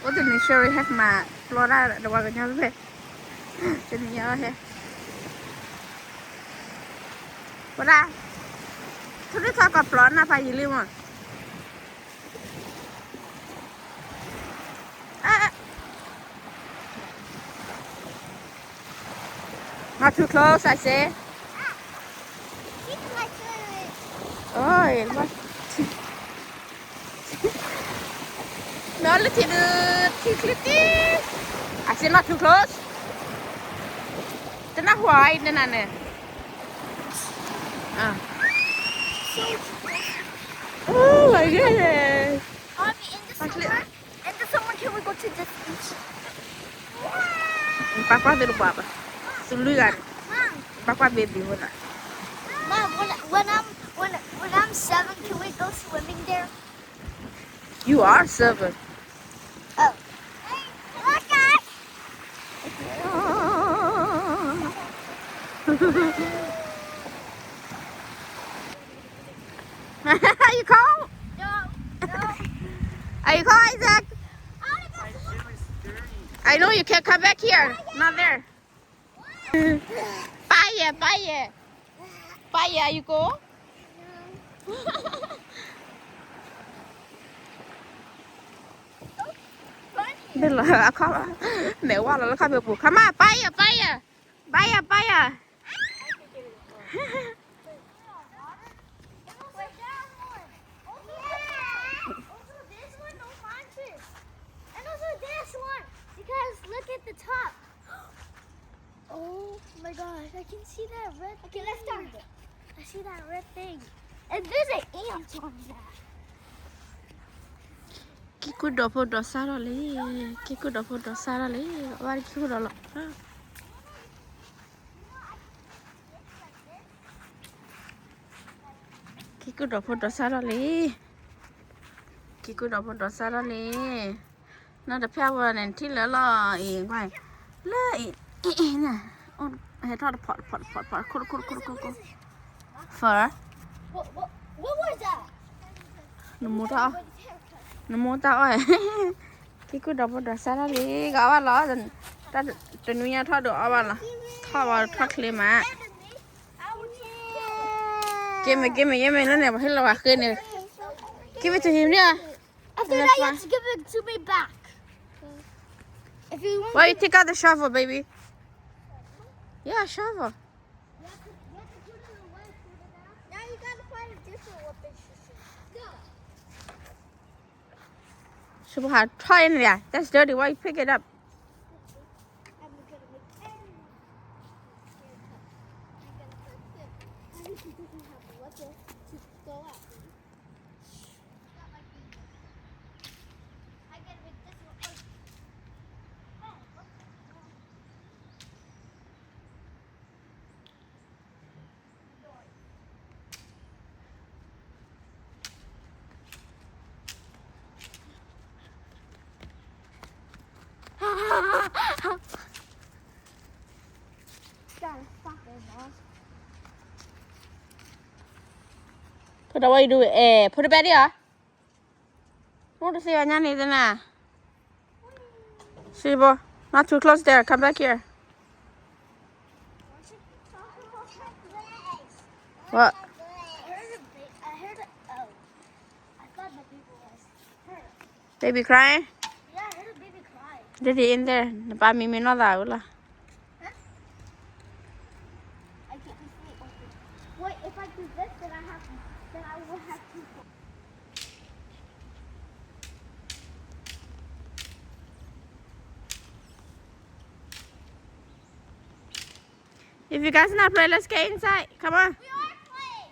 အိၣ်တနံၤ Sherry ဟဲမၤပျီတၢ်ဒီးပှၤကညီဖဲ တနံၤညါဟဲ ဝဲဒၣ် ထူထူထီကီၢ်ပျီနၢ်ဖးယံာ်လံမး Not too close, I say. Oh, မ့ၢ်လၢထံဒုး ထံချၢတံၢ် I say not too close. တနၢ်ဟူအံၤနနၤန့ၣ် Oh my goodness. Mommy, in the summer, in the summer, can we go to this beach? ပာ်ကွၢ်သ့ၣ်တပှၢ်ဘၣ် သူလွံၢ်ဂၤန့ၣ် Mom, ပာ်ကွၢ် baby ဝဲဒၣ် Mom, when, when I'm when when I'm seven, can we go swimming there? You are seven. Oh. Hey, look, guys. Are you cold? No, no. Are you cold, Isaac? I wanna go swim. I know you can't come back here. Not there. Fire, fire. Fire, you go? Funny. မ့ၢ်ဝါလီၤလၢခါဖဲပူၤ come on, fire, fire. Fire, fire. Wait, that one. Also, yeah. Also this one, don't punch it. And also this one, because look at the top. Oh my gosh, I can see that red thing. Okay, let's start. I see that red thing. And there's an ant on that. ကံၢ်ကူၣ်ဒီးဖိဒီးစၢ်ထီၣ်လံ, ကံၢ်ကူၣ်ဒီးဖိဒီးစၢ်ထီၣ်လံ, အဝဲကံၢ်ကူၣ်ဒီးလီၤ. ကံၢ်ကူၣ်ဒီးဖိဒီးစၢ်ထီၣ်လံ, ကံၢ်ကူၣ်ဒီးဖိဒီးစၢ်ထီၣ်လံ. နီၢ်တဖၣ်ဝဲန့ၣ် ထံၣ်လၢလီၤအံၤ, ကွၢ်, လၢအံၤ, ဟဲထီၣ်တဖီၣ်တဖီၣ်တဖီၣ်တဖီၣ်, ခိၣ်ခိၣ်ခိၣ်ခိၣ်ခိၣ်, ဖၢ, နမိၢ်တၢ်အီၣ်, နမိၢ်တၢ်အီၣ်, ကံၢ်ကူၣ်ဒီးဖိဒီးစၢ်ထီၣ်လံ, ကအီၣ်ဘၣ်လီၤ, တနွံညါထီၣ်ဒုးအီၣ်ဘၣ်လီၤ, ထီၣ်ဝဲထီၣ်ချ့မး. က့မ့ၢ်က့မ့ၢ်က့မ့ၢ်လၢန့ၣ် ပှၤဟ့ၣ်လီၤဝဲဃ့န့ၣ်, give it to him န့ၣ်. After that, you have to give it to me back. If you want. Why you take out the shovel, baby? Yeah, shovel. You have to, you have to put it away, put it out. Now you gotta find a different weapon. Go. Shovel, how, try in there. That's dirty. Why you pick it up? I'm gonna make everyone. I'm gonna hurt him. And he doesn't have a weapon to go at me. Put away, do it. Eh, put it back there. What is it? See, boy, not too close there. Come back here. What? Baby crying? Did he in there? နပၢ်မံမံနီၢ်သးဝဲလီၤ. Wait, if I do this, then I have, then I will have to. If you guys not play, let's get inside. Come on. We are playing.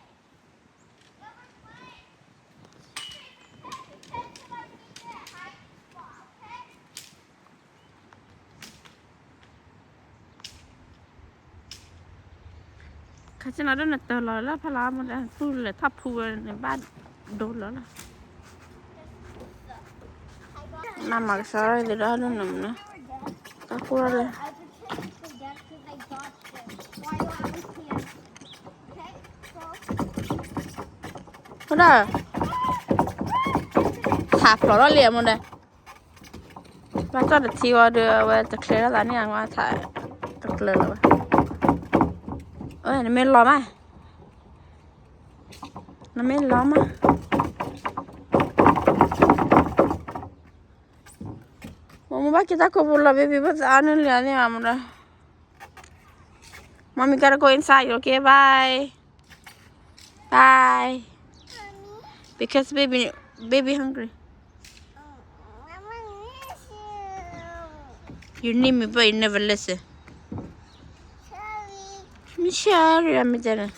But we're playing. Just pay attention to my feet that high spot, okay? ခါဆ့နီၤဒိၣ်န့ၣ်တၢ်လီၤလၢဖးလီၤမူဒါ သူၣ်လဲၤထီၣ်ဖူဝဲန့ၣ်ဘၣ်ဒိလီၤလီၤ. နမၤကဆှီရၣ်သ့ၣ်ဒီးဒိၣ်န့ၣ်မနုၤ, တၢ်ဖူရၣ်လၢ ဟိဒၣ်, ဟးဖျိးထီၣ်လံအမူဒါ. ဘၣ်တၢ်တထံဝဲဒီး အဝဲတချ့ထီၣ်သးန့ၣ် အဝဲထးတကျၢၤလီၤဝဲ. အၢ နမ့ၢ်လီၤမး, နမ့ၢ်လီၤမး. မ့ၢ်မ့ၢ်ဘၣ်က့ၤတၢ်ခိၣ်ပူၤလီၤ baby ဘၣ်သးအါနုၢ်လံန့ၣ်မးဒီး Mommy gotta go inside, okay? Bye. Bye. Because baby, baby hungry. You need me, but you never listen. Sorry, I'm telling.